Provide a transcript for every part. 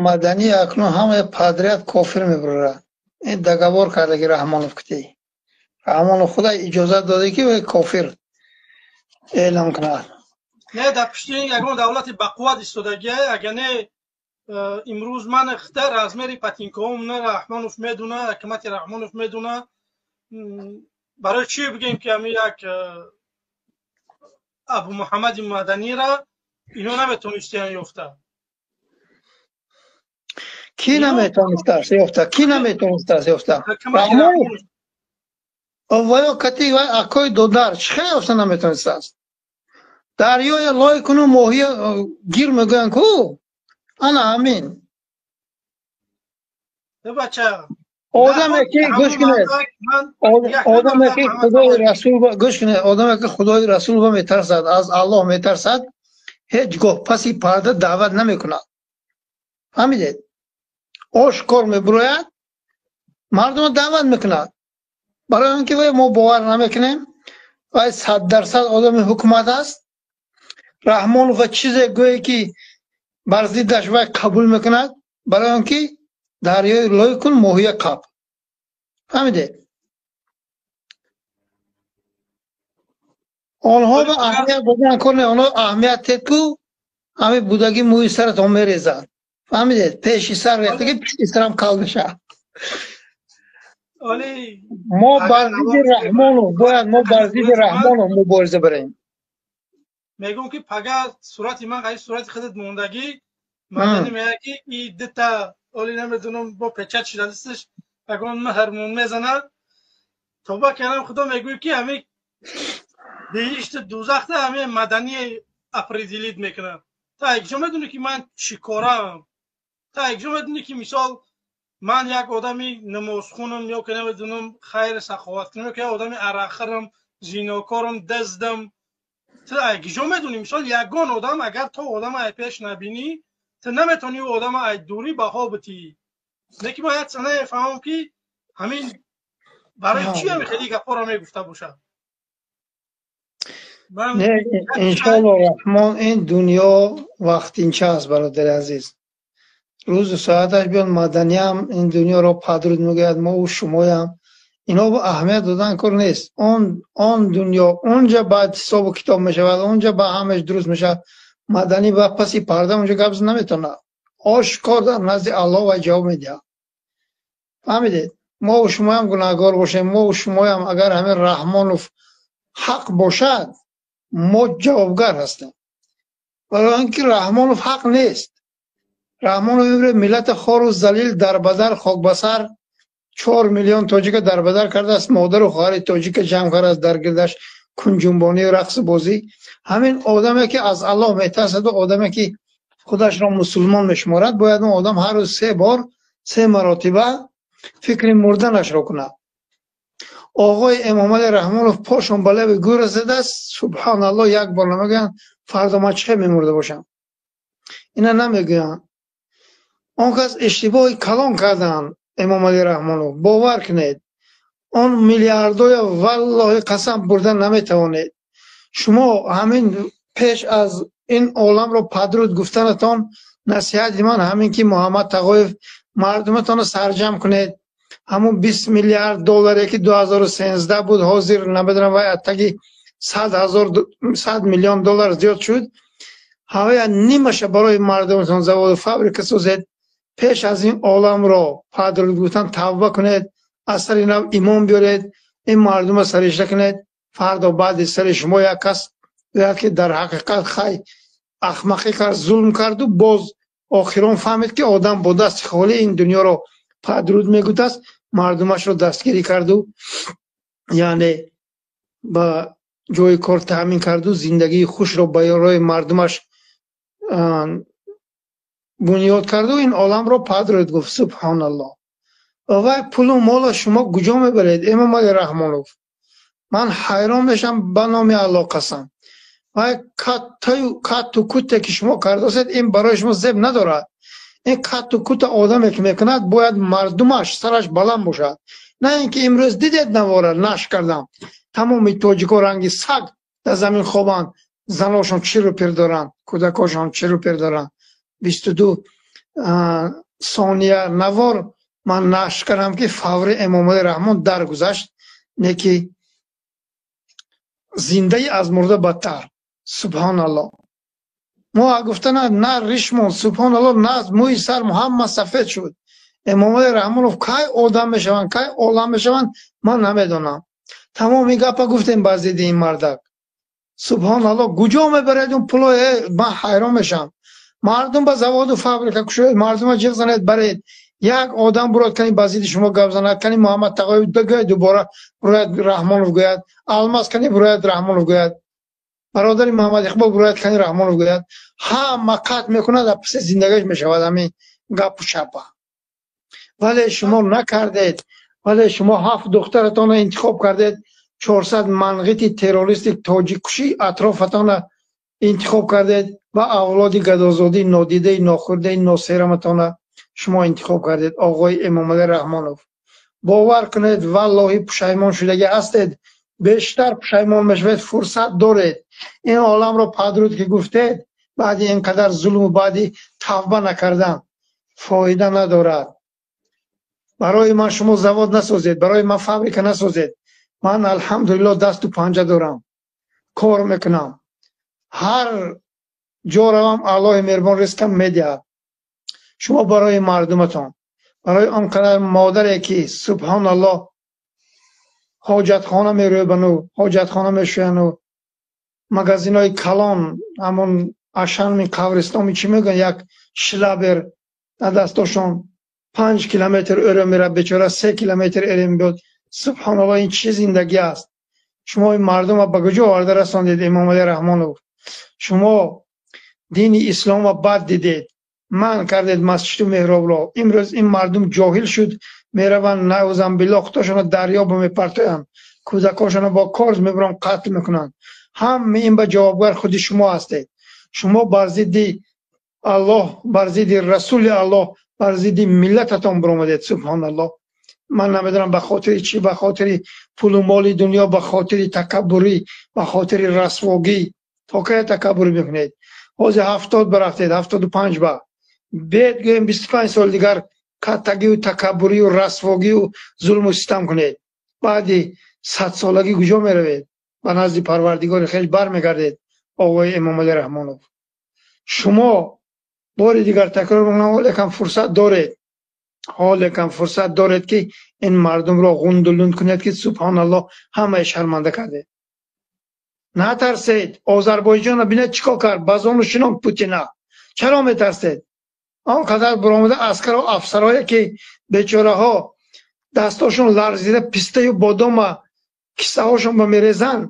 Маданӣ акнун ҳамаи подряд кофир мебурад. Ин договор кардаги Раҳмонов кути. Раҳмонов худа иҷозат дода ки вай кофир эълон кунад. Не, дар пушти ин ягон давлати бақувват истодагия, агар не имрӯз ман хита размери патинкаом на Раҳмонов медуна, ҳукумати Раҳмонов медуна. Барои чӣ бигем ки ҳамин як Абу Муҳаммади Маданира ино наметонистиян ёфта? Кӣ наметонистааст ёфта? Кӣ наметонистааст ёфта? Раҳмонов ваё кати вай акои додар чӣ хел ёфта наметонистааст? Дарёя лой куну моҳия гир мегӯянд ку? Ана ҳамин. Бача, одаме ки гӯш кунед, одаме ки Худои Расул гӯш кунед, одаме ки Худои Расул метарсад, аз Аллоҳ метарсад, ҳеҷ гоҳ паси парда даъват намекунад. Фаҳмидед? Ошкор мебурояд, мардумро даъват мекунад. Барои он ки вай мо бовар намекунем, вай 100% одами ҳукумат аст. Раҳмонов чизе гӯе ки бар зиддаш вай қабул мекунад, барои он ки дарёи лой кун моҳия қаб. Фаҳмидед? Онҳо ба аҳамият додан кор не, онҳо аҳамият тед ку ҳамин будаги мӯи саратон мерезад. Фаҳмидед? Пеши сар рехтаги пишти сарам кал мешавад. Мо бар зидди Раҳмонов бояд, мо бар зидди Раҳмонов мубориза барем. Мегӯм ки пага сурати ман қаи сурати худат мондагӣ, мадани меяд ки и дута оли намедонам бо печат шуда дасташ ягон меҳрмон мезанад. Тоба кардам Худо мегӯяд ки ҳамин биҳишти дузахта ҳамин маданӣ определит мекунад. Та якҷо медонӣ ки ман чӣ корам? Та якҷо медонӣ ки мисол ман як одами намозхунам ё ки намедонам хайр саховат кунам ё ки як одами арақхӯрам, зинокорам, дуздам. Ту якҷо медонӣ мисол ягон одам агар то одама ай пеш набинӣ, ту наметавонӣ ӯ одама ай дурӣ баҳо битӣ. Лекин ман як чиз намефаҳмам ки ҳамин барои чӣ ҳамин хеле гапҳоро мегуфта бошад. Не, иншоалло Раҳмон ин дунё вақтинча аст, бародари азиз. Рӯзу соаташ биёд, маданиям ин дунёро падруд мегӯяд, мо шумоям. Ино ба аҳамият додан кор нест. Он дунё онҷа баъд ҳисобу китоб мешавад, онҷа ба ҳамаш дуруст мешавад. Маданӣ ба паси парда онҷа гап зада наметавонад. Ошкор дар назди Аллоҳ вай ҷавоб медиҳад. Фаҳмидед? Мо шумоям гунаҳгор бошем, мо шумоям агар ҳамин Раҳмонов ҳақ бошад, мо ҷавобгар ҳастем. Барои он ки Раҳмонов ҳақ нест. Раҳмонов имрӯз миллати хору залил дарбадар хокбасар 4 миллион тоҷика дарбадар кардааст, модару хоҳари тоҷика ҷамъ кардааст дар гирдаш кунҷунбонию рақсу бозӣ. Ҳамин одаме ки аз Аллоҳ метарсаду одаме ки худашро мусулмон мешуморад, бояд он одам ҳар рӯз се бор, се маротиба фикри мурданашро кунад. Оғои Эмомалӣ Раҳмонов пошон ба лаби гӯр расидааст, субҳоналлоҳ, як бор намегӯянд фардо ман чӣ хел мемурда бошам. Ина намегӯянд. Он кас иштибоҳи калон карданд Эмомалӣ Раҳмонов. Бовар кунед, он миллиардоя валлоҳи қасам бурда наметавонед. Шумо ҳамин пеш аз ин оламро падруд гуфтанатон насиҳати ман ҳамин ки Муҳаммад Тағоев мардуматонро сарҷам кунед. Ҳамун 20 миллиард долларе ки 2013 буд, ҳозир намедонам вай аттаги 100 миллион доллар зиёд шуд. Ҳавая нимаша барои мардуматон заводу фабрика созед. Пеш аз ин оламро падруд гуфтан тавба кунед, аз сари нав имон биёред, ин мардумро саришта кунед. Фардо баъди сари шумо як кас гӯяд ки дар ҳақиқат хай ахмақӣ кард, зулм карду боз охирон фаҳмид ки одам бо дасти холӣ ин дунёро падруд мегӯтааст, мардумашро дастгирӣ карду, яъне ба ҷои кор таъмин карду, зиндагии хушро барои мардумаш бунёд карду, ин оламро падруд гуфт. Субҳоналлоҳ. Вай пулу моло шумо куҷо мебаред, Эмомалӣ Раҳмонов? Ман ҳайрон мешам, ба номи Аллоҳ қасам. Вай катту куте ки шумо кардосед, ин барои шумо зеб надорад. Ин катту кута одаме ки мекунад, бояд мардумаш сараш баланд бошад. На ин ки имрӯз дидед навора нашр кардам, тамоми тоҷико ранги саг дар замин хобанд, заношон чиру пир доранд, кӯдакошон чиру пир доранд. 22 Сония навор ман нашр кардам, ки фаври Эмомалӣ Раҳмон даргузашт, не ки зиндаи аз мурда бадтар. Субҳоналлоҳ, мо гуфтана на ришмон, субҳоналлоҳ, на мӯи сар ҳама сафед шуд. Эмомалӣ Раҳмонов кай одам мешаванд, кай олам мешаванд, ман намедонам. Тамоми гапа гуфтем бар зидди ин мардак. Субҳоналлоҳ, куҷо мебаред он пулое? Ман ҳайрон мешавам. Мардум ба заводу фабрика кушоед, мардума ҷиғ занед, баред. Як одам бурод, кани ба зидди шумо гап занад, кани Муҳаммад Тағоев бигӯяд, дубора бурояд Раҳмонов гӯяд, Алмаз кани бурояд Раҳмонов гӯяд, бародари Муҳаммад Иқбол бурояд, кани Раҳмонов гӯяд. Ҳама қатъ мекунад, паси зиндагиш мешавад ҳамин гапу чапа. Вале шумо накардед, вале шумо ҳафт духтаратонро интихоб кардед, 400 манғити террористи тоҷиккушӣ атрофатонро интихоб кардед ва авлоди гадозодии нодидаи нохӯрдаи носераматонро шумо интихоб кардед. Оғои Эмомалӣ Раҳмонов, бовар кунед, валлоҳи, пушаймон шудагӣ ҳастед, бештар пушаймон мешавед. Фурсат доред. Ин оламро падруд ки гуфтед, баъди ин қадар зулму баъди тавба накардан фоида надорад. Барои ман шумо завод насозед, барои ман фабрика насозед. Ман, алҳамдулилло, дасту панҷа дорам, кор мекунам, ҳар ҷо равам, Аллоҳи меҳрубон ризқам медиҳад. Шумо барои мардуматон, барои он қадар модаре ки, субҳоналлоҳ, ҳоҷатхона мерӯбану ҳоҷатхона мешӯяну магазинҳои калон, ҳамон Ашанми, қабристоми, чӣ мегӯянд, як шлабер дар дастошон, 5 километр ӯро меравад бечора, 3 километр эре мебиёд. Субҳоналлоҳ, ин чӣ зиндагӣ аст? Шумо ин мардумро ба куҷо оварда расондед, Эмомалӣ Раҳмонов? Шумо дини исломро бад дидед, манъ кардед масҷиду меҳробро. Имрӯз ин мардум ҷоҳил шуд, мераванд, наъузанбиллоҳ, худошонро дарё мепартоянд, кӯдакошонро бо корд мебуранд, қатл мекунанд. Ҳама ин ба ҷавобгар худи шумо ҳастед. Шумо бар зидди Аллоҳ, бар зидди Расули Аллоҳ, бар зидди миллататон биромадед. Субҳоналлоҳ, ман намедонам ба хотири чӣ, ба хотири пулу моли дунё, ба хотири такаббурӣ, ба хотири расвогӣ. То кай такаббурӣ мекунед? Ҳозир 70 барафтед, 75 ба бед, гӯем, 25 соли дигар каттагию такаббурию расвогию зулму систам кунед. Баъди садсолагӣ куҷо меравед? Ба назди Парвардигори хеш бармегардед, оғои Эмомалӣ Раҳмонов. Шумо, бори дигар такрор мекунам, ҳолекам фурсат доред, ҳолекам фурсат доред, ки ин мардумро ғундулунд кунед, ки, субҳоналлоҳ, ҳамаи шарманда кардед. Натарсед. Озарбойҷонро бинед, чӣ кор кард, ба зону шинон Путина. Чаро метарсед? Он қадар баромада аскару афсарое ки бечораҳо дастошон ларзида, пистаю бодома киссаҳошон ба мерезанд,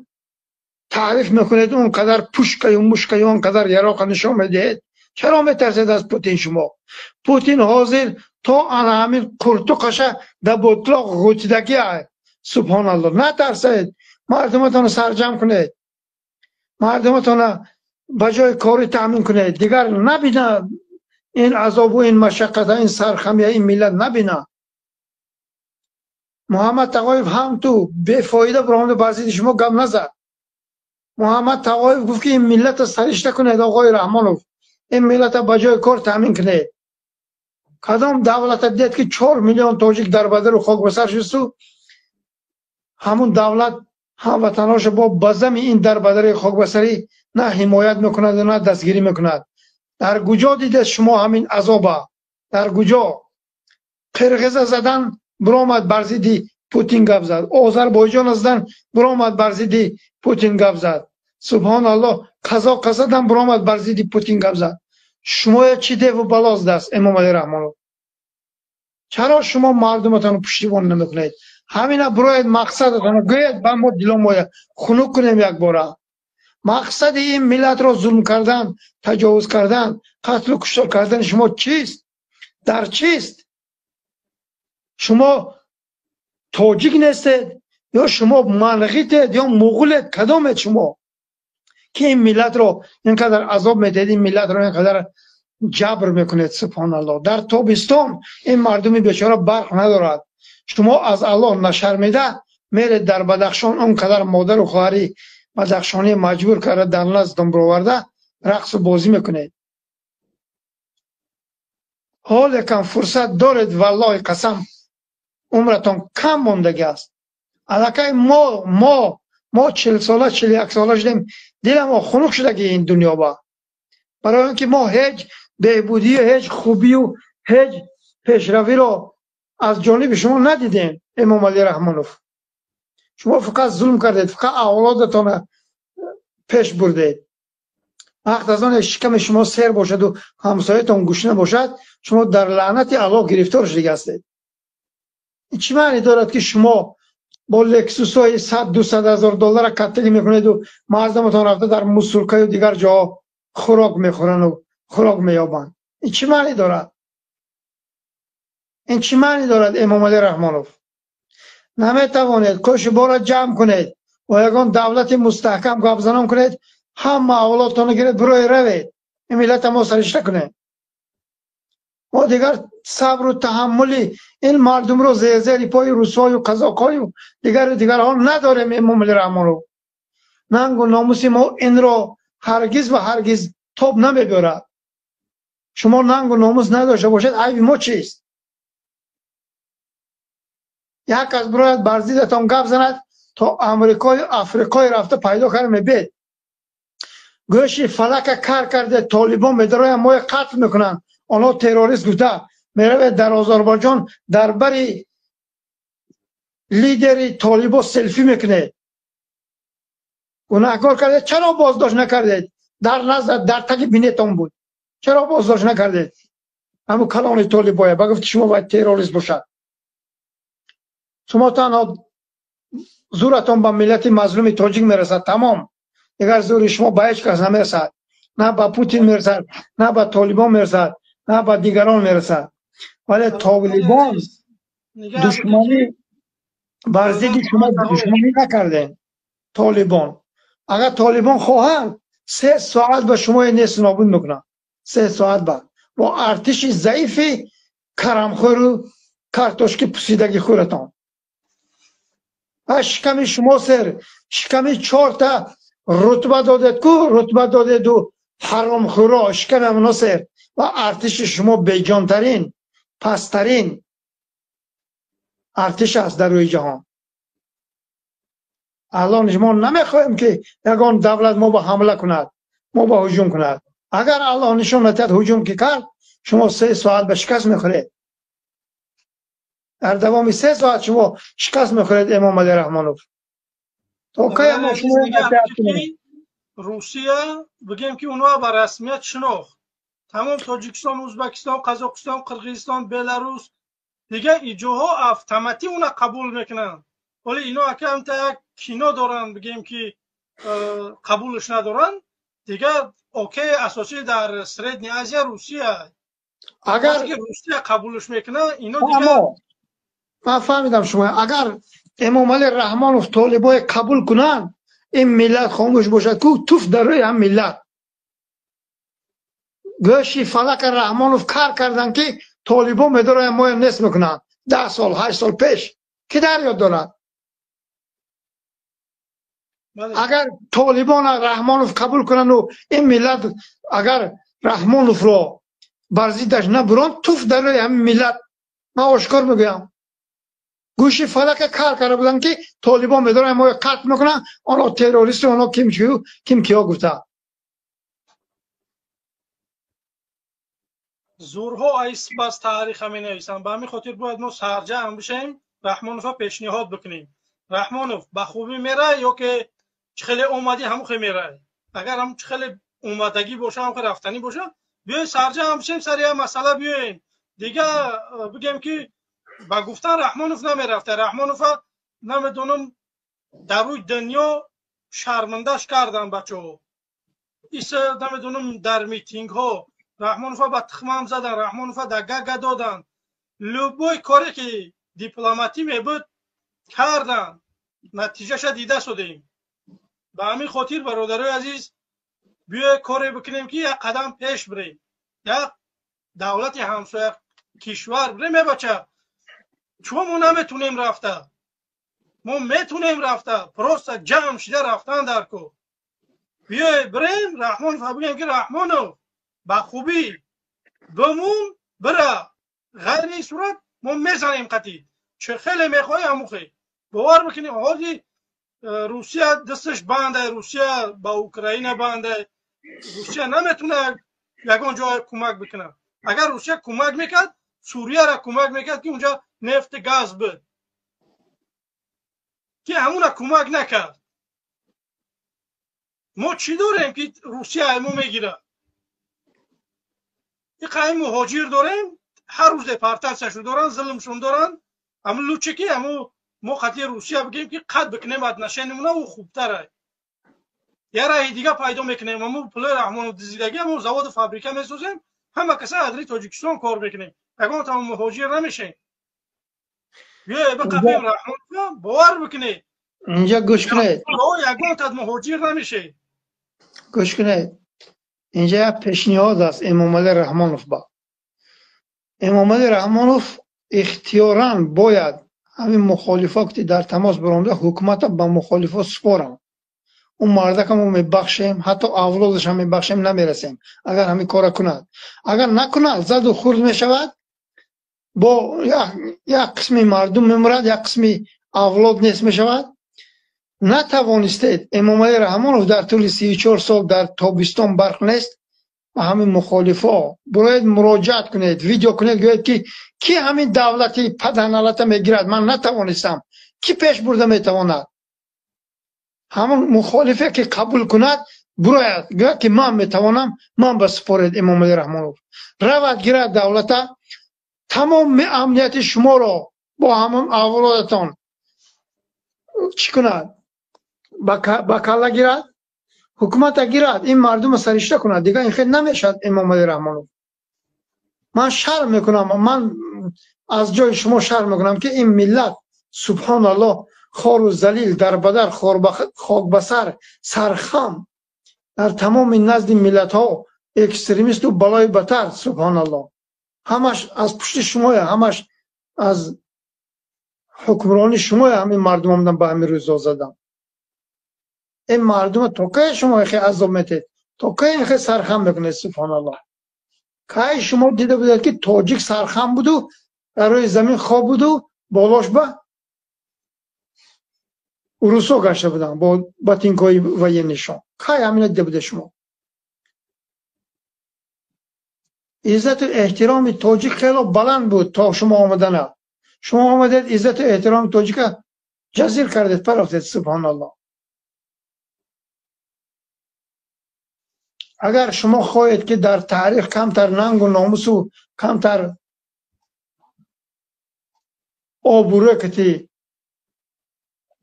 таъриф мекунед, он қадар пушкаю мушкаю он қадар яроқа нишон медиҳед. Чаро метарсед аз Путин шумо? Путин ҳозир то ана ҳамин қуртуқаша дар ботлоқ ғӯтидагӣ. Субҳоналлоҳ, натарсед, мардуматонро сарҷамъ кунед, мардуматонро ба ҷои корӣ таъмин кунед. Дигар набина ин азобу ин машаққата, ин сархамия ин миллат набина. Муҳаммад Тағоев ҳам ту бефоида биромада бар зидди шумо гап назад. Муҳаммад Тағоев гуфт, ки ин миллата саришта кунед, оғои Раҳмонов, ин миллата ба ҷои кор таъмин кунед. Кадом давлата дидед, ки 4 миллион тоҷик дар бадару хок ба сар шусту ҳамун давлат ҳамватаношо бо ба зами ин дарбадари хокбасарӣ на ҳимоят мекунад, на дастгирӣ мекунад? Дар куҷо дидед шумо ҳамин азоба? Дар куҷо? Қирғиза задан биромад, бар зидди Путин гап зад, Озарбойҷона задан биромад, бар зидди Путин гап зад, субҳоналлоҳ, қазоқа задан биромад, бар зидди Путин гап зад. Шумоя чӣ деву бало задааст, Эмомалӣ Раҳмонов? Чаро шумо мардуматонро пуштибон намекунед? Ҳамина бироед, мақсадатонро гӯед, ба мо диломоя хунук кунем якбора. Мақсади ин миллатро зулм кардан, таҷовуз кардан, қатлу куштор кардани шумо чист? Дар чист? Шумо тоҷик нестед ё шумо манғитед ё муғулед? Кадомед шумо, ки ин миллатро ин қадар азоб медиҳед, ин миллатро ин қадар ҷабр мекунед? Субҳоналлоҳ, дар тобистон ин мардуми бечора барқ надорад. Шумо аз Аллоҳ нашармида меред, дар Бадахшон он қадар модару хоҳари бадахшонӣ маҷбур карда, дар наздтон бироварда рақсу бозӣ мекунед. Ҳоле кам фурсат доред, валлоҳи қасам, умратон кам мондагӣ аст. Аллакай мо 40 сола, 41 сола шудем, диламо хунук шудаги ин дунё ба. Барои он ки мо ҳеҷ беҳбудию ҳеҷ хубию ҳеҷ пешравиро аз ҷониби шумо надидем, Эмомалӣ Раҳмонов. Шумо фақат зулм кардед, фақат авлодатонро пеш бурдед. Вақт аз он шиками шумо сер бошаду ҳамсоятон гушна бошад, шумо дар лаънати Аллоҳ гирифтор шудига ҳастед. Ин чӣ маъне дорад, ки шумо бо лексусҳои 100-200 ҳазор доллара каттагӣ мекунеду мардуматон рафта дар мусуркаю дигар ҷоҳо хӯрок мехӯрану хӯрок меёбанд? Ин чӣ маъне дорад? Ин чӣ маъне дорад, Эмомалӣ Раҳмонов? Наметавонед қӯшубора ҷамъ кунед ва ягон давлати мустаҳкам гапзанон кунед, ҳама авлодтонро гиред, бирои равед, ин миллата мо саришта кунем. Мо дигар сабру таҳаммули ин мардумро зерзери пои русҳою қазоқҳою дигару дигарҳо надорем, Эмомалӣ Раҳмонов. Нангу номуси мо инро ҳаргиз ва ҳаргиз тоб намебиёрад. Шумо нангу номус надошта бошед, айби мо чист? Як кас бирояд, бар зиддатон гап занад, то Амрикою Африқое рафта пайдо карда мебед. Гӯши фалака кар карде, толибон медароянд, моя қатл мекунанд, онҳо террорист гуфта, меравед дар Озарбойҷон дар бари лидери толибо селфи мекунед. Гунаҳкор кардед, чаро боздошт накардед? Дар назар, дар таги бинетон буд, чаро боздошт накардед ҳамун калони толибоя? Ба гуфти шумо бояд террорист бошад. Шумо танҳо зӯратон ба миллати мазлуми тоҷик мерасад, тамом. Дигар зӯри шумо ба ҳеҷ кас намерасад, на ба Путин мерасад, на ба толибон мерасад, на ба дигарон мерасад. Вале толибон душманӣ бар зидди шумо душманӣ накардем. Толибон, агар толибон хоҳанд, 3 соат ба шумо нест нобуд мекунанд, 3 соат ба бо артиши заифи карамхӯру картошки пусидаги хӯратон. Шиками шумо сер, шиками чорта рутба додед ку, рутба додеду ҳаромхӯро, шиками ҳамоно сер ва артиши шумо беҷонтарин, пасттарин артиш аст дар рӯи ҷаҳон. Аллон мо намехоҳем, ки ягон давлат мо ба ҳамла кунад, мо ба ҳуҷум кунад. Агар Аллоҳ нишон надиҳад, ҳуҷум ки кард, шумо 3 соат ба шикаст мехӯред. Дар давоми 3 соат шумо шикаст мехӯред, Эмомалӣ Раҳмонов. То кай мо шумо? Русия, бигем, ки онҳо ба расмият шинохт. Тамом Тоҷикистон, Ӯзбекистон, Қазоқистон, Қирғизистон, Беларус, дигар иҷоҳо автоматӣ уна қабул мекунанд. Вале ино акамта як кино доранд, бигем, ки қабулш надоранд. Дигар окей, асосӣ дар Средняя Азия Русия. Агар Русия қабулш мекунад, ино дигар Ман фаҳмидам шумо. Агар Эмомалӣ Раҳмонов толибое қабул кунанд, ин миллат хомӯш бошад ку, туф дар рӯи ҳам миллат. Гӯши фалака Раҳмонов кар карданд, ки толибон медороянд, моя нест мекунанд. 10 сол, 8 сол пеш ки дар ёд дорад. Агар толибон Раҳмонов қабул кунанду ин миллат агар Раҳмоновро бар зиддаш набурон, туф дар рӯи ҳамин миллат. Ман ошкор мегӯям, гӯши фалака кар карда буданд, ки толибон медоранд, моя қатл мекунанд, онҳо террористу онҳо ким ким киё гуфта. Зӯрҳо айс бас таъриха менависанд. Ба ҳамин хотир бояд мо сарҷамъ бишем, Раҳмонова пешниҳод бикунем. Раҳмонов, ба хубӣ мерай ё ки чӣ хеле омадӣ, ҳамон хел мерай? Агар ҳам чӣ хеле омадагӣ боша, ҳамон хел рафтанӣ боша, биёй сарҷамъ бишем, сари як масъала биёем. Дигар бигем, ки ба гуфтан Раҳмонов намерафта. Раҳмонова намедонам, дар рӯи дунё шармандаш кардан бачаҳо. Иса намедонам, дар митингҳо Раҳмонова ба тухмам задан, Раҳмонова дар гага додан, любой коре ки дипломатӣ мебуд, кардан, натиҷаша дида шудем. Ба ҳамин хотир, бародарои азиз, биёед коре бикунем, ки як қадам пеш бирем, як давлати ҳамсоя кишвар бирем. Е бача, чун мо наметунем рафта, мо метунем рафта, просто ҷамъ шида рафтан дар кор. Биёед бирем, Раҳмонов бигем, ки Раҳмонов, ба хубӣ бимун. Бира ғайри сурат мо мезанем қатӣ. Чӣ хеле мехоҳӣ ҳамухе. Бовар бикунӣ ҳозир Русия дасташ банда, Русия ба Украина банда. Русия наметуна ягон ҷой кӯмак бикунад. Агар Русия кӯмак мекард, Сурияро кӯмак мекард ки унҷа нефт газ буд. Ки ҳамуна кӯмак накард. Мо чӣ дорем ки Русия мо мегирад? Иқай муҳоҷир дорем, ҳар рӯз депортатсияшон доранд, зулмшон доранд. Ҳамун лучше ки ҳамун мо қатъи Русия бигем ки қат бикунем отношениямона, ӯ хубтар. Я раҳи дига пайдо мекунем, ҳамун пулои Раҳмонов дизидагӣ, ҳамун заводу фабрика месозем, ҳама каса адри Тоҷикистон кор мекунем. Ягон там муҳоҷир намешем. Биё биқапем Раҳмонов, бовар бикунед. Инҷа гӯш кунед. Ягон тад муҳоҷир намешем. Гӯш кунед. Инҷа як пешниҳод аст Эмомалӣ Раҳмонов ба. Эмомалӣ Раҳмонов ихтиёран бояд ҳамин мухолифо ки дар тамос баромада ҳукумата ба мухолифо супоранд. Ӯ мардака мо мебахшем, ҳатто авлодашам мебахшем, намерасем, агар ҳамин кора кунад. Агар накунад, заду хурд мешавад, бо як қисми мардум мемурад, як қисми авлод нест мешавад. Натавонистед Эмомалӣ Раҳмонов дар тӯли 34 сол дар тобистон барқ нест, ба ҳамин мухолифо бироед муроҷиат кунед, видео кунед, гӯед ки ки ҳамин давлати паданалата мегирад, ман натавонистам, ки пеш бурда метавонад? Ҳамон мухолифе ки қабул кунад, бирояд, гӯяд ки ман метавонам, ман ба супоред Эмомалӣ Раҳмонов. Равад гирад давлата, тамоми амнияти шуморо бо ҳамон авлодатон чӣ кунад? Ба калла гирад, ҳукумата гирад, ин мардумро саришта кунад. Дигар ин хел намешавад Эмомалӣ Раҳмонов. Ман шарм мекунам, ман аз ҷои шумо шарм мекунам ки ин миллат субҳоналлоҳ хору залил, дарбадар, хокбасар, сархам дар тамоми назди миллатҳо экстремисту балои батар субҳоналлоҳ. Ҳамаш аз пушти шумоя, ҳамаш аз ҳукмронии шумоя ҳамин мардум омадан ба ҳамин рӯзо задан. Ин мардума то кай шумо хе азоб метед? То кай хе сархам мекунед субҳоналлоҳ? Кай шумо дида будед ки тоҷик сархам буду, дар рӯи замин хоб буду, болош ба урусо гашта буданд бо ботинкҳои военнишон? Кай ҳамина дида будед шумо? Иззату эҳтироми тоҷик хело баланд буд то шумо омадана. Шумо омадед, иззату эҳтироми тоҷика ҷазир кардед, парофтед субҳоналлоҳ. Агар шумо хоҳед ки дар таърих камтар нангу номусу камтар обрӯ кати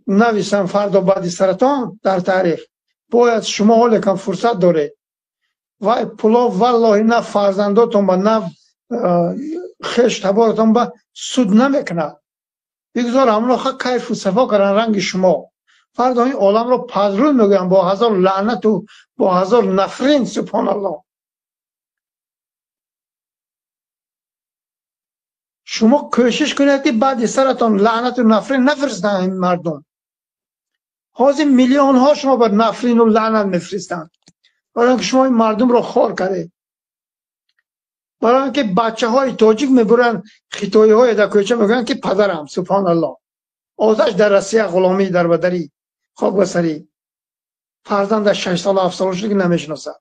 нависанд фардо баъди саратон дар таърих, бояд шумо ҳоле кам фурсат доред. Вай пуло валлоҳи на фарзандотон ба, на хеш таборотон ба суд намекунад. Бигзор ҳамоно ха кайфу сафо карданд ранги шумо. Фардо ин оламро падрӯй мегӯянд бо ҳазор лаънату бо ҳазор нафрин субҳоналлоҳ. Шумо кӯшиш кунед ки баъди саратон лаънату нафрин нафиристанд ин мардум. Ҳозир миллионҳо шумо бар нафрину лаънат мефиристанд, барои он ки шумо ин мардумро хор кардед, барои он ки бачаҳои тоҷик мебуранд хитоиҳое дар кӯча мегӯянд ки падарам субҳоналлоҳ, оташ дар Россия ғуломӣ дарбадарӣ хокбасарӣ, фарзандаш 6 сола 7 сола шуд ки намешиносад.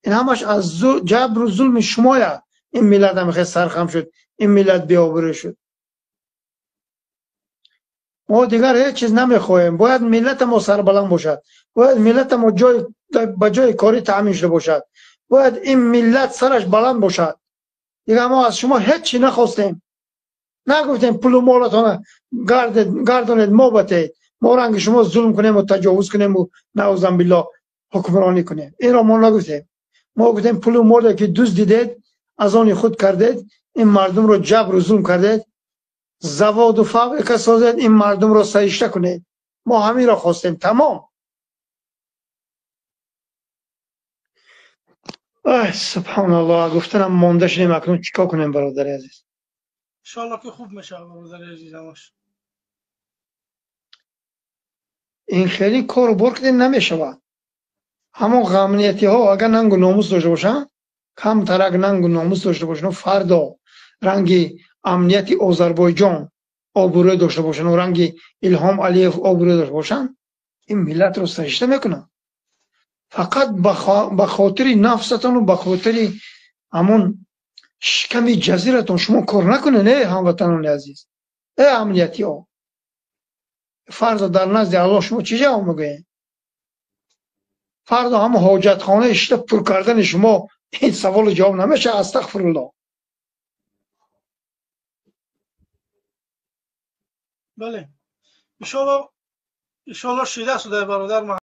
Ин ҳамаш аз ҷабру зулми шумоя. Ин миллат ҳам хел сархам шуд, ин миллат беобрӯ шуд. Мо дигар ҳеҷ чиз намехоҳем. Бояд миллати мо сарбаланд бошад, бояд миллати мо ба ҷои корӣ таъмин шуда бошад, бояд ин миллат сараш баланд бошад. Дигар мо аз шумо ҳеҷ чиз нахостем. Нагуфтем пулу молатонро гардонед, мо батед, мо ранги шумо зулм кунем ва таҷовуз кунем ва наузан биллоҳ ҳукмронӣ кунем. Инро мо нагуфтем. Мо гуфтем пулу моле ки дуздидед, аз они худ кардед, ин мардумро ҷабру зулм кардед, заводу фабрика созед, ин мардумро саришта кунед. Мо ҳаминро хостем, тамом. Ай субҳоналлоҳ, гуфтанам монда шудем, акнун чӣ кор кунем бародари азиз? Иншоаллоҳ ки хуб мешавад бародари азиз ҳамаш. Ин хеле кору бор кардем намешавад. Ҳамон ғамниятиҳо агар нангу номус дошта бошанд, Камтарак нангу номус дошта бошанд, фардо ранги амнияти Озарбойҷон обрӯ дошта бошанд, ранги Илҳом Алиев обрӯ дошта бошанд, ин миллатро саҷда мекунанд. Фақат ба хотири нафсатону ба хотири ҳамон шиками ҷазиратон шумо кор накунед, э ҳамватанони азиз, э амниятиҳо. Фардо дар назди Аллоҳ шумо чӣ ҷавоб мегӯед? Фардо ҳамон ҳоҷатхонаи шита пур кардани шумо ин саволу ҷавоб намешавад. Астағфируллоҳ. Бале, иншоалло, иншоалло шида шуда бародар.